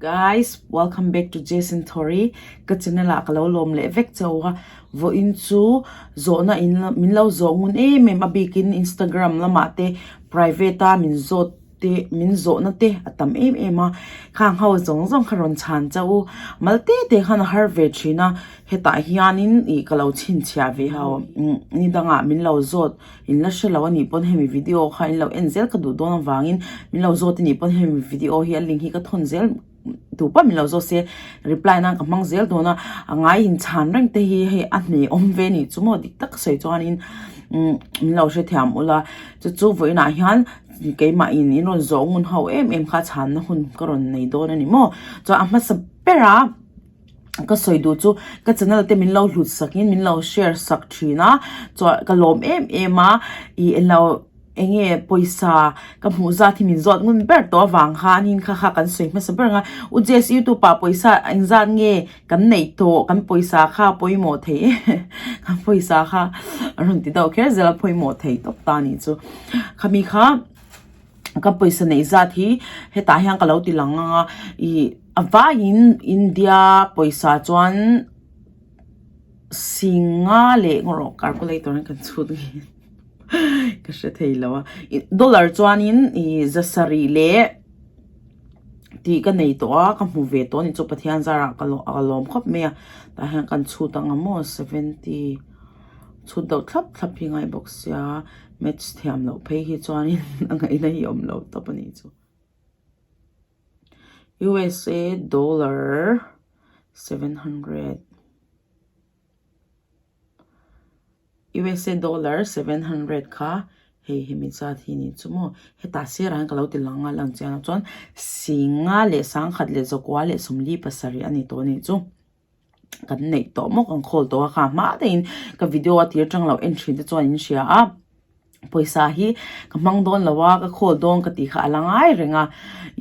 guys, welcome back to Jason Thory. Ka channel ah ka lo lawm leh vek chau a. Vawiin chu zawhna in min lo zawh ngun em em a bikin Instagram lamah te private a min zawt te min zawhna te a tam em em a. Khang ho zawng zawng kha rawn chhan chau u. Mal te te khan a har ve thin a. Hetah hianin ih ka lo chhinchhiah ve ho ni dangah min lo zawt In la hre lo a nih pawn hemi video kha in lo en zel ka duh dawn avangin min lo zawt a nih pawn hemi video hi a link hi ka thawn zel duh pawn min lo zawt se reply nan ka hmang zel dawn a a ngai in chhan reng te hi hei a hne awm ve nih chu maw dik tak sawi chuanin umm min lo hrethiam ula chu chu vawiinah hian keimah in in rawn zawh ngun ho em em kha chhanna hun ka rawn nei dawn a ni maw chuan a hmasa ber a. Ka sawi duh chu ka channel te min lo hlut sak in min lo share sak thin a chuan ka lawm em em a ih englo eng nge pawisa ka hmuh zat hi min zawt ngun ber tawh avang khanin kha kha kan sawi hmasa ber ang a u Jess youtube ah pawisa engzat nge kan neih tawh kan pawisa kha pawimawh thei em kan pawisa kha a rawn ti deuh kher zel a pawimawh thei tawp ta a nih chu khami kha. Ka pawisa neih zat hi hetah hian ka lo ti lang ang a ih a vaiin India pawisa chuan singa leh ngaw rawh calculator in kan chhut nge ka hre thei lo a ih dollar chuanin ih zasarih leh tih ka nei tawh a ka hmu ve tawh a ni chu Pathian zarah ka lawm khawp mai a tah hian kan chhut ang a maw seventy chhut deuh thlap thlap hi ngai bawk sia. Match thiam loh phei hi chuanin a ngaihna hi awm lo tawp a nih chu. USA dollar 700 USA dollar 700 kha hei hemi zat hi ni chu maw hetah sirah hian ka lo ti lang a lang chian ah chuan singa leh sangkhat leh zakua leh sawmli pasarih a ni tawh a nih chu. kan neih tawh maw kan khawl tawh a kha hma daihin ka video a tir tang lo en thin te chuan in hria a pawisa hi ka hmang dawn lo a ka khawl dawn ka tih kha a la ngai reng a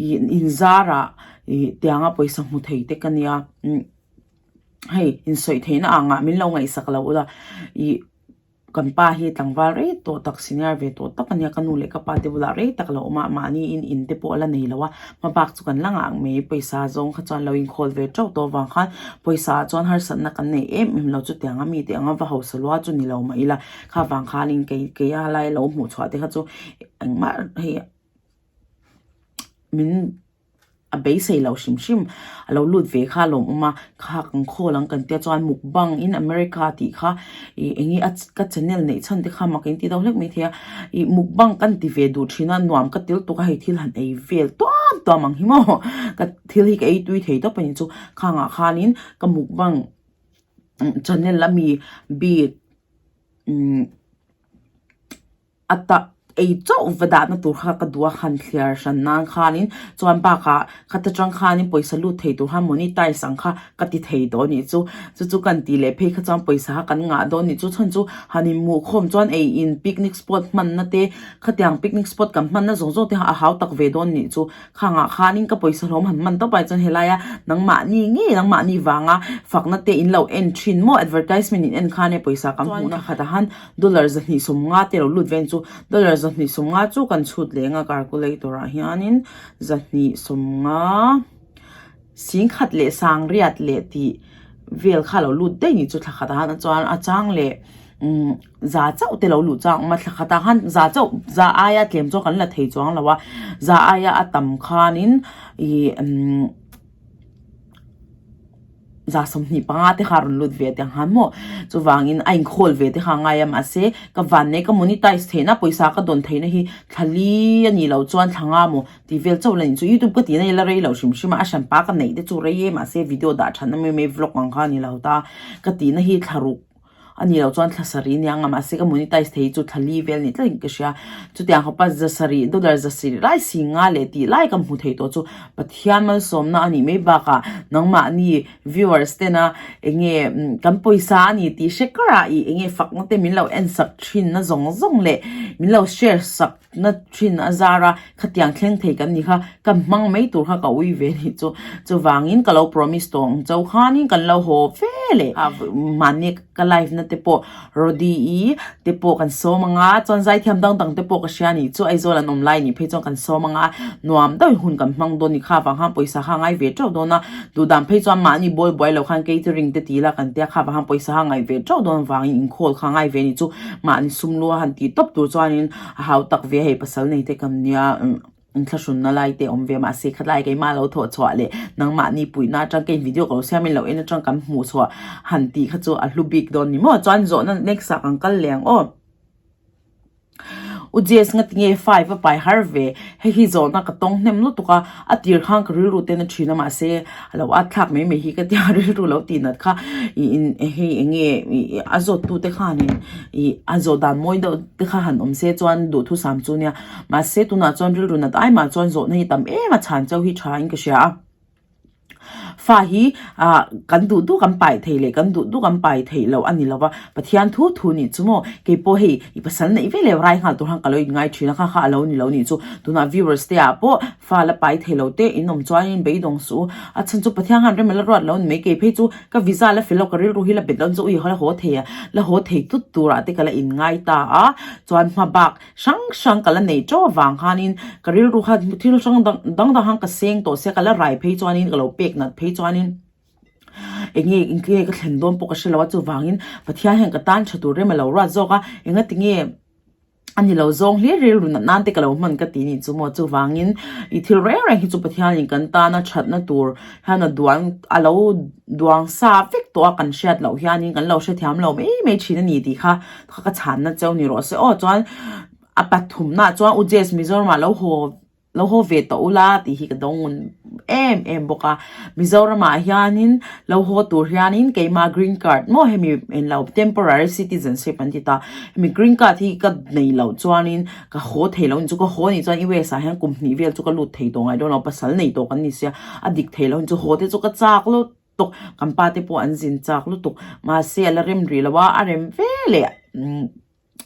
ih in zarah ih tianga pawisa hmu thei te ka nia hei insawi theihna angah min lo ngaihsak lo ula ih. Kan pa hi tlangval rei tawh tak senior ve tawh tak a nia, ka nu leh ka pa te bulah rei tak a lo awm a, mahni in in te pawh a la nei lo a, hmabak chu kan la ngah mai, pawisa zawng kha chuan lo inkhawl ve teuh tawh avang khan pawisa ah chuan harsatna kan nei em em lo chutiang a mite anga va hausa lua chu ni lo mah ila kha vang khanin kei keia lai lo hmuh chhuah te kha chu engmah hei min. a beisei lo hrim hrim a lo lut ve kha a lawm awm a kha kan khawl ang kan tia chuan mukbang in America tih kha ih eng nge a ka channel neih chhan te kha mak in ti deuh hlek mai thei a ih mukbang kan ti ve duh thin a nuam ka til tuk a hei thil han ei vel tuam tuam ang hi maw ka thil hi ka ei tui thei tawp a ni chu khangah khanin ka mukbang channel ami bik umm. A tak ei chauh va dahna tur kha ka duh a han thliar hran nan khanin chuan bakah khata tang khanin pawisa lut thei tur khan monetize ang kha ka ti thei tawh anih chu chu chu kan tih leh phei kha chuan pawisa kha kan ngah dawn anih chu chhan chu han inhmuh khawm chuan ei in picnic spot hmanna te khatiang picnic spot kan hmanna zawng zawng te kha a hau tak ve dawn anih chu khangah khanin ka pawisa hlawm han hman tawp ai chuan helaia nangmahni nge nangmahni vanga fakna te in lo en thin maw advertisement in en khan e pawisa kan hmuhna khatah han Dollar 250 te lo lut vel chu dollar 250 chu kan chhut leng a calculator ah hianin 250 singkhat leh sangriat leh tih vel kha lo lut daih ni chu thla khat ah khan chuan a chang leh umm za chauh te lo luh chang a awm a thla khat ah khan za chauh za aia tlem chu kan la thei chuang lo a za aia a tam khanin ih umm. 25 te kha a rawn lut ve teh ang han maw chuvangin a inkhawl ve te kha a ngai a mahse ka vannei ka monetize theihna pawisa ka dawn theihna hi thla li a nih loh chuan thla nga maw tih vel chauh la ni chu youtube ka tihna hi la rei lo hrim hrim a a hranpa ka neih te chu rei e mahse video dah thatna mai mai vlog ang kha a ni lo ta ka tihna hi thla ruk. A nih loh chuan thla sarih nia nga mahse ka monetize thei chu thla li vel ni tlat in ka hria. Chutiang khawpa zasarih dollar zasarih lai si nga leh tih lai ka hmu thei tawh chu Pathian malsawmna a nih mai bakah nangmahni viewers tena eng nge kan pawisa a ni tih hre karah ih eng nge fakna te min lo en sak thin na zawng zawng leh min lo share sak na thin a zar a khatiang thleng thei kan ni kha ka hmang mai tur kha ka ui ve nih chu chuvangin ka lo promise tawh ang chauh khanin kan lo haw ve leh a mahni. Ka live na te pawh Rody-i te pawh kan sawm ang a, chuan zaithiam dang dang te pawh ka hria nih chu Aizawl an awm lai nih phei chuan kan sawm ang a, nuam deuhin hun kan hmang dawn ni kha vang khan pawisa kha ngai ve teuh dawn a, duhdan phei chuan mahni bawl buai lo khan catering te ti la kan tia kha vang khan pawisa kha ngai ve teuh dawn vangin inkhâwl kha ngai ve nih chu mahni sum lua han tih tawp tur chuanin a hau tak ve a hei pasal nei te kan nia. Inthlahrunna lai te awm ve mahse khatlai keimah lo thawh chhuah leh nangmahni puihna atang kei video ka lo siam in lo en atang kan hmuh chhuah han tih kha chu a hlu bik dawn ni maw chuan zawhna next ah kan kal leh ang aw. U Jess nga tinge 5 a pai har ve hei hi zawhna ka tawng hnem lutuk a a tir khan ka rilru ten a thin a mahse a lo at thlak mai mai hi ka tia rilru lo tih nat kha ih in hei eng nge ih a zawt tu te khanin ih a zawh dan mawi deuh te kha han awm se chuan duhthusam chu nia. Mahse tunah chuan rilru nat ai mah chuan zawhna hi tam em a chhan chauh hi tha in ka hria a. Fa hi ah kan duh duh kan pai thei leh kan duh duh kan pai theih loh a ni lo va, Pathian thu thu nih chu maw kei pawh hei i pasal neih ve leh rai nghal tur khan ka lo inngai thin a kha kha a lo ni lo nih chu tunah viewers te ah pawh fa la pai thei lo te in awm chuanin beidawng suh u a chhan chu Pathian khan rem a la ruat lo ni mai kei phei chu ka visa la fel lo ka rilru hi la bet lo ni chu ui la haw thei a la haw thei tut turah te ka la inngai ta a chuan hma bak Hrang hrang ka la nei teuh avang khanin ka rilru kha thil hrang dang dang khan ka seng tawh sia ka la rai phei chuanin ka lo pek nat phei chuanin eng nge eng nge ka thlen dawn pawh ka hre lo a chuvangin Pathian hian ka tan tha tur rem a lo ruat zawk a enga tinge a ni lo zawng hlir rilru nat nan te ka lo hman ka ti nih chu maw chuvangin i thil reng reng hi chu Pathianin kan tana thatna tur hian a duan a lo duang sa vek tawh a kan hriat loh hianin kan lo hrethiam lo mai mai thin a ni tih kha Kha ka chhanna cheu ni rawh se aw chuan a pathumna chuan U Jess Mizoramah lo haw lo haw ve tawh ula tih hi ka dawng em em bawk a Mizoramah hianin lo haw tur hianin keimah green card maw hemi englo temporary citizenship an ti ta hemi green card hi ka nei loh chuanin ka haw thei lo ni chu ka haw nih chuan U_S ah hian kum hnih vel chu ka lut thei tawh ngai dawn lo pasal nei tawh kan ni sia a dik thei lo ni chu haw te chu ka chak lut. tuk kan pa te pawh an zin chak lutuk mahse a la rem rih lo a a rem ve leh umm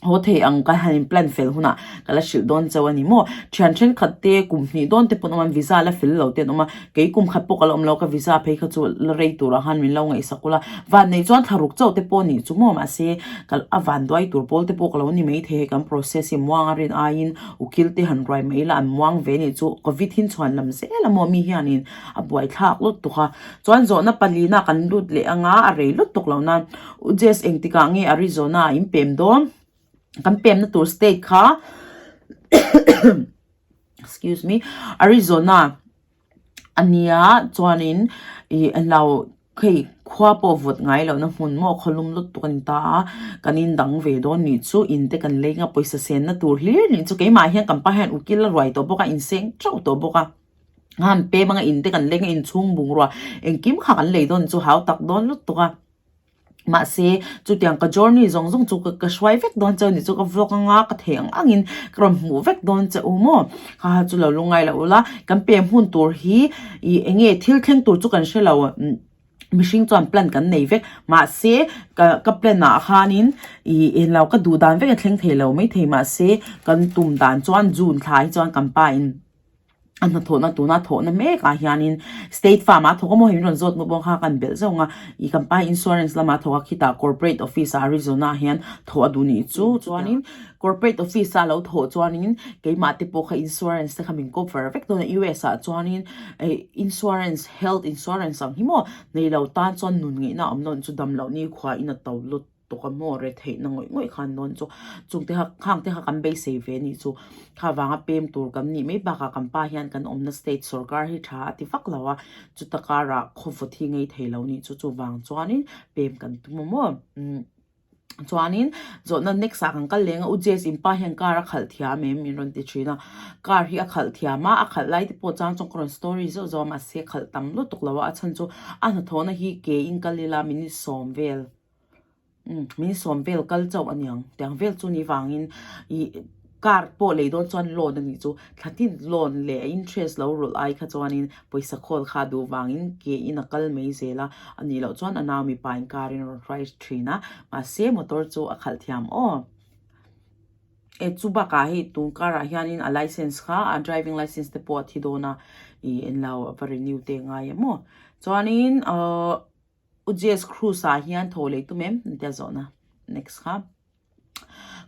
haw thei ang ka han in plan fel hunah ka la hrilh dawn chauh a ni maw thian thenkhat te kum hnih dawn te pawh an awm a visa la fel lo te an awm a kei kum khat pawh ka la awm lo ka visa phei kha chu la rei turah khan min lo ngaihsak ula van neih chuan thla ruk chauh te pawh nih chu maw mahse ka a van duai tur pawl te pawh ka lo ni maithei hei kan process hi muang a rin aiin ukil te han ruai mai ila an muang ve nih chu covid hin chhuan lam zel a maw mi hianin a buaithlak lutuk a. Chuan zawhna palina kan lut leh anga a rei lutuk lo nan U Jess engtikah nge Arizona ah in pem dawn? Kan pemna tur state kha excuse me Arizona ania chuanin ih lo hei khua pawh vawt ngai lohna hmun maw khawlum lutuk a ni ta a kan in dang ve dawn nih chu in te kan lei nga pawisa senna tur hlir nih chu keimah hian kan pa hian ukil a ruai tawh bawk a inseng teuh tawh bawk a. Han pem anga in te kan leng a inchhung bungrua engkim kha kan lei dawn chu hau tak dawn lutuk a mahse chutiang ka journey zawng zawng chu ka hruai vek dawn che a ni chu ka vlog anga ka thei ang angin ka rawn hmuh vek dawn che u maw kha kha chu lo lungngai loh ula kan pem hun tur hi ih eng nge thil thleng tur chu kan hre lo mihring chuan plan kan nei vek mahse ka ka plan ah khanin ih englo ka duh dan vek a thleng thei lo maithei mahse kan tum dan chuan June thla hi chuan kan pa in. a hnathawhna tuna thawhna mek ah hianin state farm ah a thawk a maw hei min rawn zawt ngawt kha kan belh zauh ang a ih kan pa insurance lama a thawk a khitah corporate office ah Arizona ah hian thawh a duh nih chu chuanin corporate office a lo thawh chuanin keimah te pawh kha insurance te kha min cover vek dawn a U_S ah chuanin eh insurance health insurance ang hi maw nei lo tan chuan nun ngeihna a awm lo chu dam loh ni khua in a to lut. tawk a maw retheihna ngawih ngawih khan dawn chu chung te kha khang te kha kan beisei ve anih chu kha vanga pem tur kan nih mai bakah kan pa hian kan awmna state sorkar hi tha a ti vak lo a chuta karah khawvawt hi ngei thei lo nih chu chuvang chuanin pem kan tum a maw umm chuanin zawhna next ah kan kal leng a u Jess in pa hian car a khalh thiam em min rawn ti thin a car hi a khalh thiam a a khalh lai te pawh chang chuan ka rawn story zeuh zeuh a mahse a khalh tam lutuk lo a a chhan chu a hnathawhna hi ke in kal ila min sawm vel. Umm min sawm vel kal chauh a niang tiang vel chu ni vangin ih car pawh lei dawn chuan loan a nih chu thla tin loan leh a interest lo rulh ai kha chuanin pawisa khawl kha duh vangin ke in a kal mai zel a a nih loh chuan a nau mipa in car in a rawn hruai thin a mahse motor chu a khalh thiam aw e chu bakah hei tun car ah hianin a license kha a driving license te pawh a thi dawn a ih englo a va renew te ngai em aw chuanin ahh. U Jess Cruise ah hian thaw leh tum em? An tia zawhna next kha.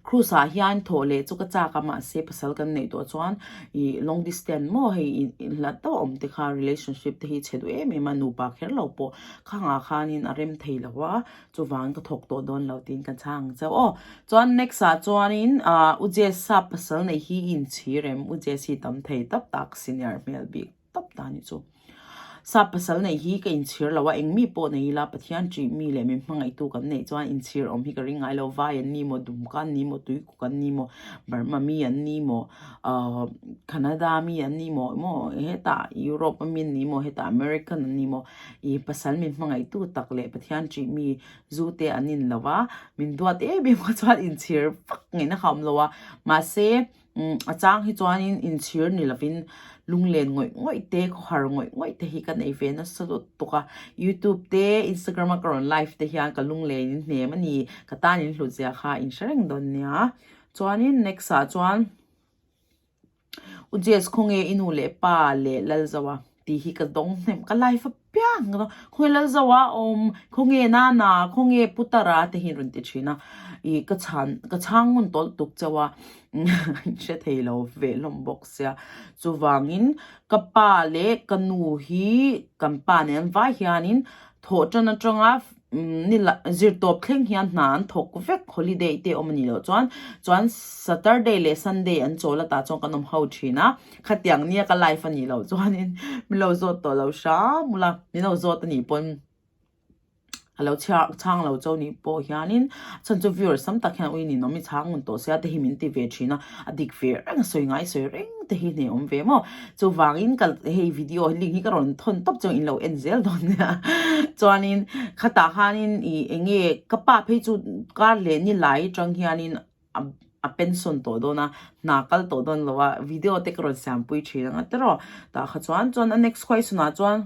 Cruise ah hian thaw leh chu ka chak a mahse pasal kan neih tawh chuan ih long distance maw hei inhlat deuh a awm te kha relationship te hi chhe duh em em a nupa kher lo pawh khangah khanin a rem thei lo a chuvang ka thawk tawh dawn lo tiin ka chhang ang chauh aw. Chuan next ah chuanin ah U Jess sap pasal neih hi i inchhir em? U Jess hi tam thei tap tak senior hmel bik tawp ta ni chu. Sap pasal neih hi ka inchhir lo a, eng mi pawh nei ila Pathian ṭih mi leh min hmangaihtu kan neih chuan inchhir awm hi ka ring ngai lo. Vai an ni maw, Dumka an ni maw, Tuikuk an ni maw, Burma mi an ni maw, ahh Canada mi an ni maw emaw hetah Europe a mi an ni maw, hetah American an ni maw, ih pasal min hmangaihtu tak leh Pathian ṭih mi zu te an in lo a, min duat em em kha chuan inchhir vak ngaihna kha a awm lo a, mahse A chang hi chuanin inchhir ni lovin lunglen ngawih ngawih te, khawhar ngawih ngawih te hi ka nei ve nasa lut tuk a. Youtube te, Instagram a ka rawn live te hian ka lunglen in hnem a ni. Ka tan in hlut zia kha in hre reng dawn nia. Chuanin next ah chuan U Jess khawnge i nu leh pa leh Lalzoa tih hi ka dawng hnem ka live apiang ka dawng khawnge Lalzoa awm khawnge Nana khawnge Putara te hi rawn ti thin a ih ka chhan ka chhang ngun tawlh tuk chauh a hre thei lo ve hlawm bawk sia chuvangin ka pa leh ka nu hi kan pa nen vai hianin thawh tan atanga ni la zir tawp thleng hian hna an thawk vek holiday te awm a nih loh chuan chuan Saturday leh Sunday an chawl a tah chuan kan awm ho thin a khatiang nia ka life a nih loh chuanin min lo zawt tawh lo hram ula min lo zawt a nih pawn a lo chhiar chhang lo chauh nih pawh hianin chhan chu viewers tam tak hian ui ninawm i chhang ngun tawh sia te hi min ti ve thin a a dik ve reng a sawi ngai sawi reng te hi hne awm ve maw chuvangin ka hei video link hi ka rawn thawn tawp chuan in lo en zel dawn nia chuanin khatah khanin ih eng nge ka pa phei chu kar leh ni lai atang hianin a a pension tawh dawn a hna kal tawh dawn lo a video te ka rawn siam pui thin ang a tiraw tah kha chuan chuan a next question ah chuan.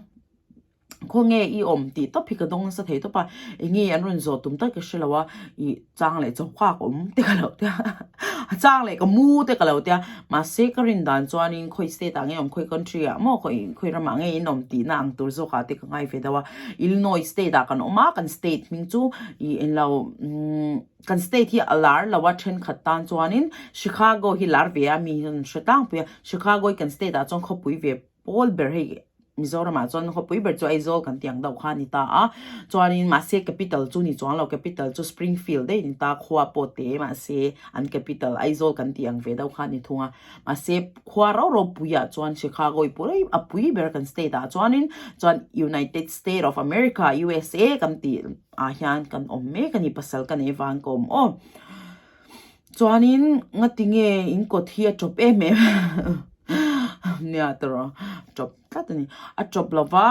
Khawnge i awm tih tawp hi ka dawng nasa thei tawp a, enge an rawn zawh tum tak ka hre lo a, ih chang leh choka ka awm te ka lo tia a chang leh ka mu te ka lo tia mahse ka rin dan chuanin khawi state ah nge awm khawi country ah maw khawi khawi ramah nge in awm tihna ang tur zawk ah te ka ngai ve deuh a, Illinois state ah kan awm a kan state hming chu ih englo umm kan state hi a lar lo a thenkhat tan chuanin Chicago hi lar ve a mi hian an hre tlangpui a Chicago hi kan state ah chuan khawpui ve Pawl ber hei Mizoramah chuan khawpui ber chu Aizawl kan tih ang deuh kha a ni ta a, chuanin mahse capital chu ni chuang lo, capital chu Springfield daih a ni ta, khua pawh te mahse an capital Aizawl kan tih ang ve deuh kha a ni thung a, mahse khua rau rau puiah chuan Chicago i pui a pui ber kan state ah chuanin chuan United State of America, USA, kan tih ah hian kan awm mek a ni, pasal ka nei vang ka awm aw. Chuanin ngati nge in kawt hi a chawp em em nia tawrh a chawp tlat a ni a chawp lova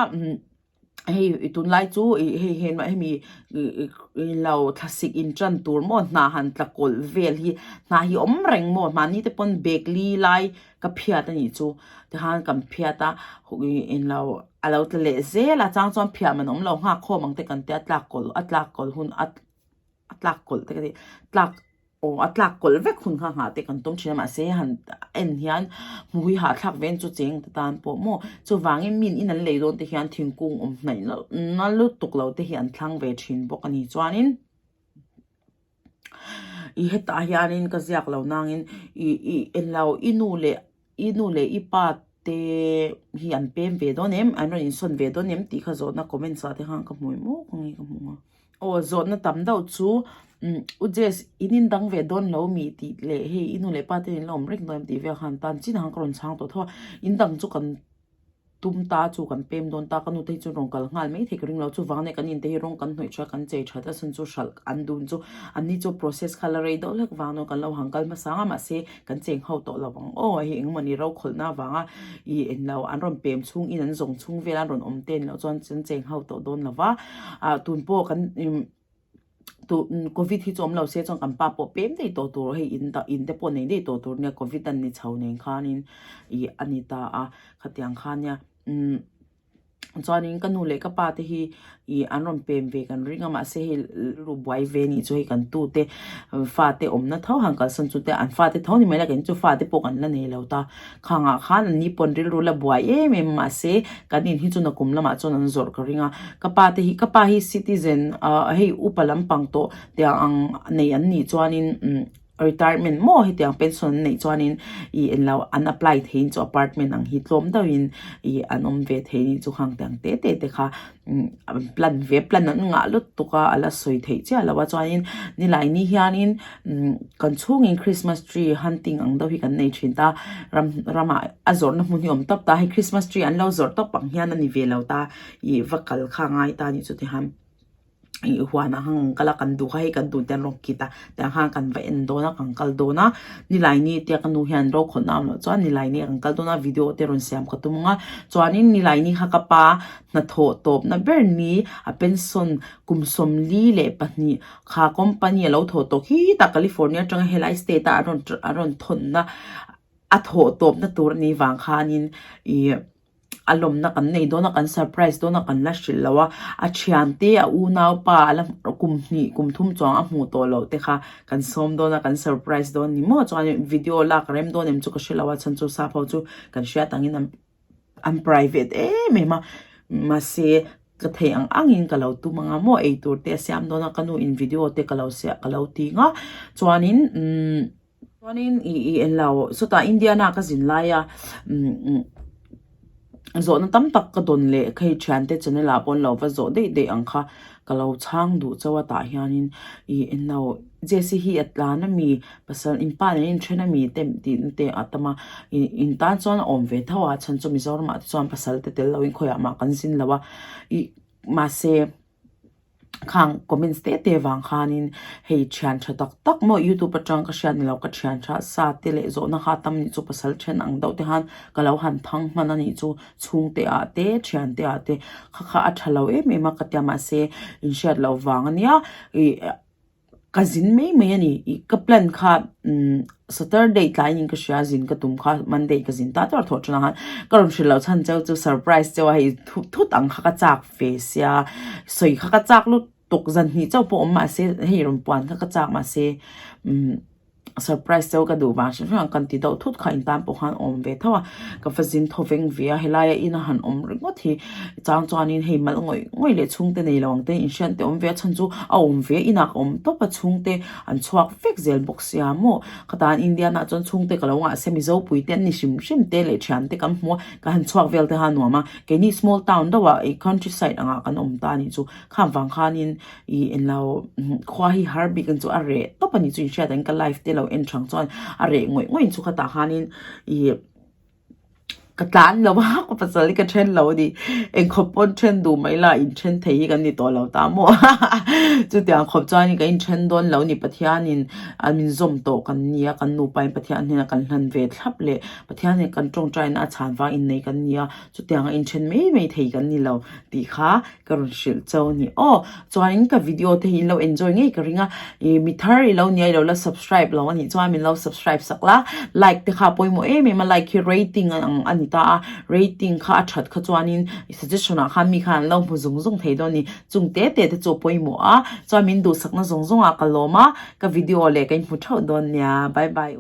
hei tunlai chu ih hei hei hemi ih lo thlasik in tan tur maw hna han tla kawlh vel hi hna hi awm reng maw mahni te pawn bag li lai ka phiat a nih chu tikhan kan phiat a ih lo a lo tla leh zel a chang chuan phiah man awm lo nghak khawm ang te kan tia tlak kawlh a tlak kawlh hun a. a tlak kawlh te ka ti tlak aw a tlak kawlh vek hun kha nghah te kan tum thin a mahse han en hian hmu hi hahthlak ve chu cheng te tan pawh maw chuvangin min in an lei dawn te hian thingkung awm hnaih na lutuk lo te hi an thlang ve thin bawk a ni chuanin i hetah hianin ka ziak lo nangin i i englo i nu leh I nu leh i pa te hi an pem ve dawn em? An rawn insawn ve dawn em? Tih kha zawhna comments ah te khan ka hmu em aw ka nge ka hmu a. Aw zawhna tam deuh chu umm U Jess in indang ve dawn lo mi tih leh hei i nu leh pa te in la awm reng dawn em tih vel khan tan chin ang ka rawn chhang tawh tho a. Indang chu kan Tum ta chu kan pem dawn ta, ka nute hi chuan rawn kal nghal mai thei ka ring lo. Chuvang nia kan inte hi rawng kan hnawih tha, kan chei that a chhan chu hralh an dun chu an ni chu process kha la rei deuh hlek vang dawn kan lo hang kal hmasa ang a mahse kan cheng ho tawh lo ang aw hei engmawni ro khawlhna avanga ih englo an rawn pem chhung in an zawng chhung vel an rawn awm te ni loh chuan an cheng ho tawh dawn lo va ah tun pawh kan imm Covid hi chu awm lo se chuan kan pa pawh pem daih tawh tur hei in dah in te pawh nei daih tawh tur nia Covid an ni chho nen khanin ih a ni ta a khatiang kha nia umm. Chuanin ka nu leh ka pa te hi ih an rawn pem ve kan ring a mahse hei rilru buai ve anih chu hei kan tu te fate awmna tho han kalsan chu te an fate tho ni mai la kei chu fate pawh kan la nei lo ta khangah khan an ni pawn rilru la buai em em a mahse kan in hi chu nakum lamah chuan an zawrh ka ring a ka pa te hi ka pa hi citizen ah hei upa lampang tawh tiang ang nei an nih chuanin umm. Retirement maw hetiang pension an neih chuanin ih englo an apply theihin chu apartment ang hi tlawm deuhin ih an awm ve thei anih chu khang tiang te te te kha plan ve plan an ngah lutuk a a la sawi theih chiah lo a chuanin nilai ni hianin kan chhungin christmas tree hunting ang deuh hi kan nei thin ta ram ramah a zawrhna hmun hi a awm tawp ta hei christmas tree an lo zawrh tawp ang hian a ni ve lo ta ih va kal kha a ngai ta anih chu tihian. Ih huan ah khan kan kal a kan duh kha hei kan duh te an rawn kit a tiang khan kan va en dawn a kan kal dawn a nilai ni tia ka nu hian ro khawlh na a awm loh chuan nilai ni ah kan kal dawn a video te rawn siam ka tum ang a chuanin nilai ni kha ka pa hnathawh tawp na ber ni a pension kum 42 kha company a lo thawh tawh khi tah California atanga helai state a an rawn a rawn thawn na a thawh tawp na tur a nih vang khanin ih. A lawmna kan nei dawn a, kan surprise dawn a, kan la hrilh lo a, a thiante a unaupa a la kum hnih kum thum chuang a hmuh tawh loh te kha kan sawm dawn a, kan surprise dawn ni maw chuan video lak rem dawn em chu ka hre lo a, chhan chu sap ho chu kan hriat angin an an private em em a, mahse ka theih ang angin ka lo tum anga maw eitur te a siam dawn a, ka nu in video te ka lo siah ka lo ti ang a, chuanin umm. Chuanin i i en lo chutah Indiana ka zin lai a umm zawhna tam tak ka dawn leh hei thiante channel ah pawh an lo va zawh daih daih ang kha ka lo chhang duh chauh a tah hianin i en lo Jessie hi a tlan ami pasal in pa nen a inthen ami te tih na te a tam a i in tan chuan a awm ve tho a chhan chu Mizoram ah te chuan pasal te tel loin khawiah mah kan zin lo a i mahse. Khang comments te te vang khanin hei thian tha tak tak maw youtube atang ka hriat nilo ka thian tha sa te leh zawhna kha tam nih chu pasal then ang deuh te khan ka lo han thang hman a nih chu chhungte ah te thian te ah te kha kha a tha lo em em a ka tia mahse in hriat loh vang ania ih Ka zin mai mai a ni. Ih ka plan kha umm Saturday tlaiin ka hria zin ka tum kha Monday ka zin ta tur thawh thin ang a. Ka rawn hrilh loh chhan cheu chu surprise cheu a hei thut thut ang kha ka chak ve sia. Sawi kha ka chak lutuk zan hnih chauh pawh awm mahse hei rawn puan kha ka chak mahse umm surprise cheu ka duh vang hrim hrim ang kan ti deuh thut kha in tan pawh khan awm ve tho a ka va zin thaw veng ve a helaia in a han awm ringawt hi chang chuanin hei malh ngawih ngawih leh chhungte nei lo ang te inhriat te awm ve a chhan chu a awm ve inah ka awm tawp a chhungte an chhuak vek zel bawk sia maw ka tan Indian ah chuan chhungte ka lo ngah se Mizo pui te an ni hrim hrim te leh thian te kan hmu a ka han chhuak vel te kha a nuam a keini small town deuh ah ih country side angah kan awm ta a nih chu khang vang khanin Ih englo khua hi har bik ang chu a reh tawp a nih chu inhriat ang ka life te lo en thang chuan a reh ngawih ngawih ang chu khatah khanin ih ka tlan lo a ka pasal hi ka then lo a ni engkhawp pawn then duh mai la inthen thei hi kan ni tawh lo ta maw chutiang khawp chuan ka inthen dawn lo a ni Pathianin a min zawm tawh kan ni a kan nupa in Pathian hnenah kan hlan ve thlap leh Pathianin kan tawngtaina a chhan vang innei kan ni a chutiang a inthen mai mai thei kan ni lo tih kha Ka rawn hrilh chau a ni aw. Chuanin ka video te hi in lo enjoy ngei ka ring a. Ih mi thar i lo nia i lo la subscribe lo a nih chuan min lo subscribe sak la. Like te kha a pawimawh em em a, like hi rating ang a ni ta a. Rating kha a that kha chuanin suggestion ah khan mi khan an lo hmu zung zung thei dawn a ni. Chung te te te chu a pawimawh a. Chuan min duhsakna zawng zawng ah ka lawm a. Ka video leh ka inhmu theuh dawn nia. Bye bye.